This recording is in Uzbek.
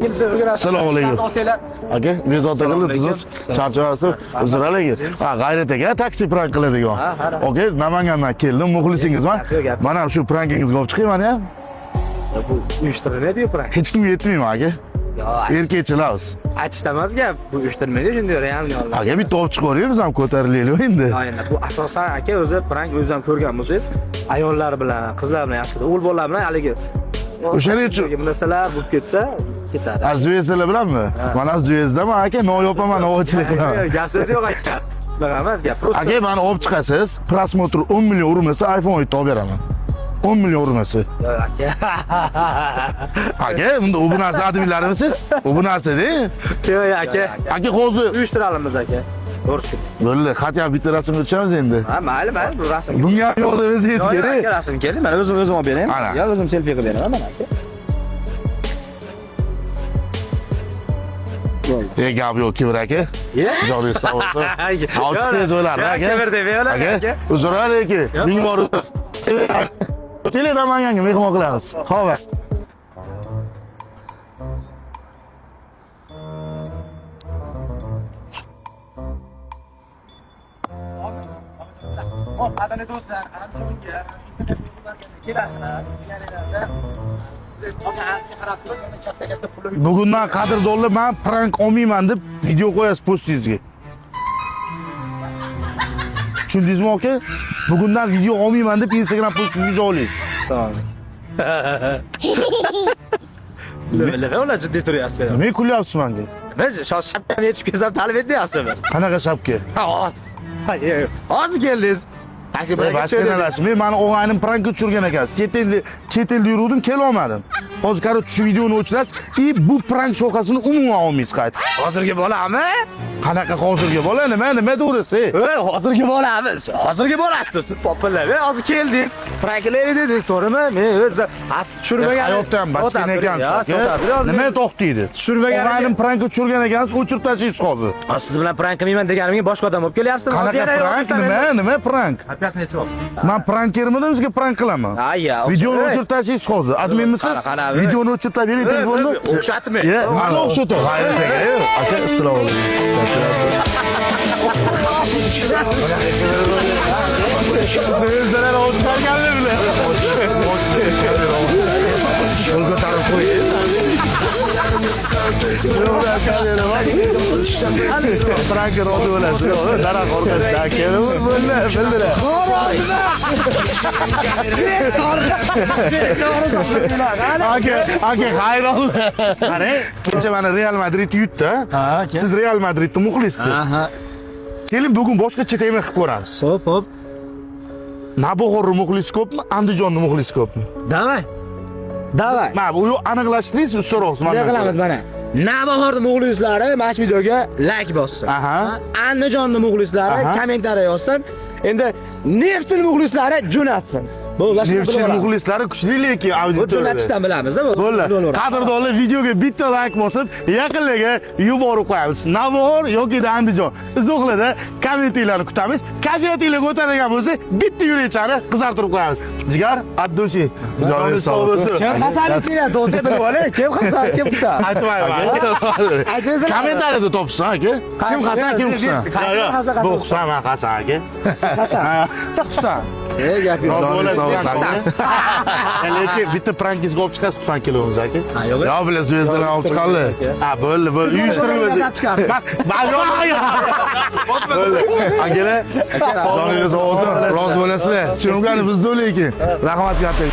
Assalomu alaykum. Aka, bezovta qildi tuzsiz. Charchamaysiz. Uzr aka. Ha, G'ayrat aka, taksi prank qiladigan. Aka, Namangandan keldim, muxlisingizman. Mana shu prankingizga olib chiqay mani ham. Bu uyushtirilmaydi prank. Hech kimga yetmayman aka. Yo, Erkakchilar biz. aytishda emas gap. Bu uyushtirilmaydi shunday real yo'llar. Aka, bitta olib chiqaveraylik, biz ham ko'tarilaylik endi. Yo, endi bu asosan aka o'zi prank o'zi ham ko'rgan bo'lsangiz, ayollar bilan, qizlar bilan yaxshi. O'g'il bolalar bilan haligi O'shaning uchun narsalar bo'lib ketsa, ketadi. Ha, звезда lar bilanmi? Mana звезда man aka, noyopaman, novvoychilik qilaman. Gap so'z yo'q aka. Bunaqa emas gap. Просто Aka, mani olib chiqasiz, просмотр 10 million urmasa iPhone 7 olib beraman. 10 million urmasa. Yo'q aka. Aka, bunda u bu narsa adminlarmisiz? U bu narsa-da. Yo'q aka. Aka, hozir Uyushtiramiz aka. To'g'ri shu. bo'ldi, xatya bitta rasmga tushamiz endi. Ha, mayli, mayli, bu rasm. Bunga ham yo'q desangiz Yo'q, yo'q, kerak. aka, rasm keldi. Mana o'zim o'zim olib beraman. Ana. Yo, o'zim selfi qilib beraman mana aka. E, gap yo'q, kibr aka. Ye? Joningiz sog' bo'lsin. Olib chiqsangiz bo'lardi aka. Kibr deb yo'q, Aka, aka. uzr aka, ming bor uzr. Keling, Namanganga mehmon qilamiz. Xo'p. Hop, qadrli do'stlar, Andijonga markazga kelasizlar. Deganinglarda Bugundan qadrdonlar, men prank olmayman deb video qo'yasiz postingizga. Tushundingizmi aka? Bugundan video olmayman deb Instagram postingizga joylaysiz. Assalomu alaykum. Nima ular jiddiy turyapsiz? Nima kulyapsiz menga? Nima shapkani yechib kelsam talab etmayapsizmi? Qanaqa shapka? Hozir keldingiz. Taksi bilan Boshqa men mani og'aynim prankka tushirgan ekansiz. Chet elda yuruvdim, kela olmadim. Hozir короче shu videoni o'chirasiz и bu prank sohasini umuman olmaysiz qaytib. Hozirgi bolami? Qanaqa hozirgi bola nima to'g'risi? Ey, hozirgi bolami? Hozirgi bolasiz siz popillab. Ey, hozir keldingiz. Pranklaylik dedingiz, to'g'rimi? Men o'zi as tushirmagan. Hayotda ham bachkana ekansiz. aka. Nima to'xtaydi? Tushirmagan Og'aynim prankka tushirgan ekansiz, o'chirib tashlaysiz hozir. Siz bilan prank qilmayman deganimga boshqa odam bo'lib kelyapsiz. Qanaqa prank? Nima prank? Shapkasini yechib ol. Man prankermidim, sizga prank qilaman. Aya. Videoni o'chirib tashlaysiz hozir. Adminmisiz? Qana, qana, Videoni o'chirib tashlang, bering telefonni. O'xshatmang. Ye, mana o'xshatadi. G'ayrat aka, aka, assalomu alaykum. Charchamaysiz. O'zlari olib chiqarganlar bular. Qo'l ko'tarib qo'y. Prank rozi bo'lasiz. Daraxt orqasida kelib bo'ldi, bildilar. Aka, aka hayron. Qarang, kecha mana Real Madrid yutdi. Ha, aka. Siz Real Madridni muxlissiz. Keling bugun boshqacha tema qilib ko'ramiz. Hop, hop. Navbahorni muxlisi ko'pmi, Andijonni muxlisi ko'pmi? Давай. Давай. Mana bu aniqlashtiringiz, so'roqsiz Bunday qilamiz mana. Navbahorni muxlislari mana shu videoga like bossin. Aha. Andijonni muxlislari Aha. kommentariya yozsin. Endi Neftchi muxlislari jo'natsin. Bo'ldi, Neftchi muxlislari kuchli lekin Bu auditoriya. jo'natishdan bilamiz-da bu. Bo'ldi. Qadrdonlar, videoga bitta like bosib, yaqinlarga yuborib qo'yamiz. Navbahor yoki Andijon. Izohlarda kommentinglarni kutamiz. Kayfiyatinglar ko'tarilgan bo'lsa, bitta yurakchani qizartirib qo'yamiz. Jigar, от души. Joningiz sog' bo'lsin. Kim Hasan ichinglar, to'g'ri bilib oling. Kim Hasan, kim Husan? Aytmayman. Aytmaysan. Kommentariyada topsin aka. Kim Hasan, kim Husan? Qaysi Yo'q, Hasan, Bu qaysi Husan, man Hasan aka. Siz Hasan. Siz Husan. E, gap yo'q. Rozi bo'lasiz aka. Lekin bitta prankingizga olib chiqasiz Husan kilovimiz aka. Ha, yo'q. Yo, bilasiz, звезда lar olib chiqadi. Ha, bo'ldi, bo'ldi. Uyushtirib chiqardi. Bo'ldi. Akalar, joningiz sog' bo'lsin. Rozi bo'lasizlar. Syomkani bizda lekin. Rahmat katta.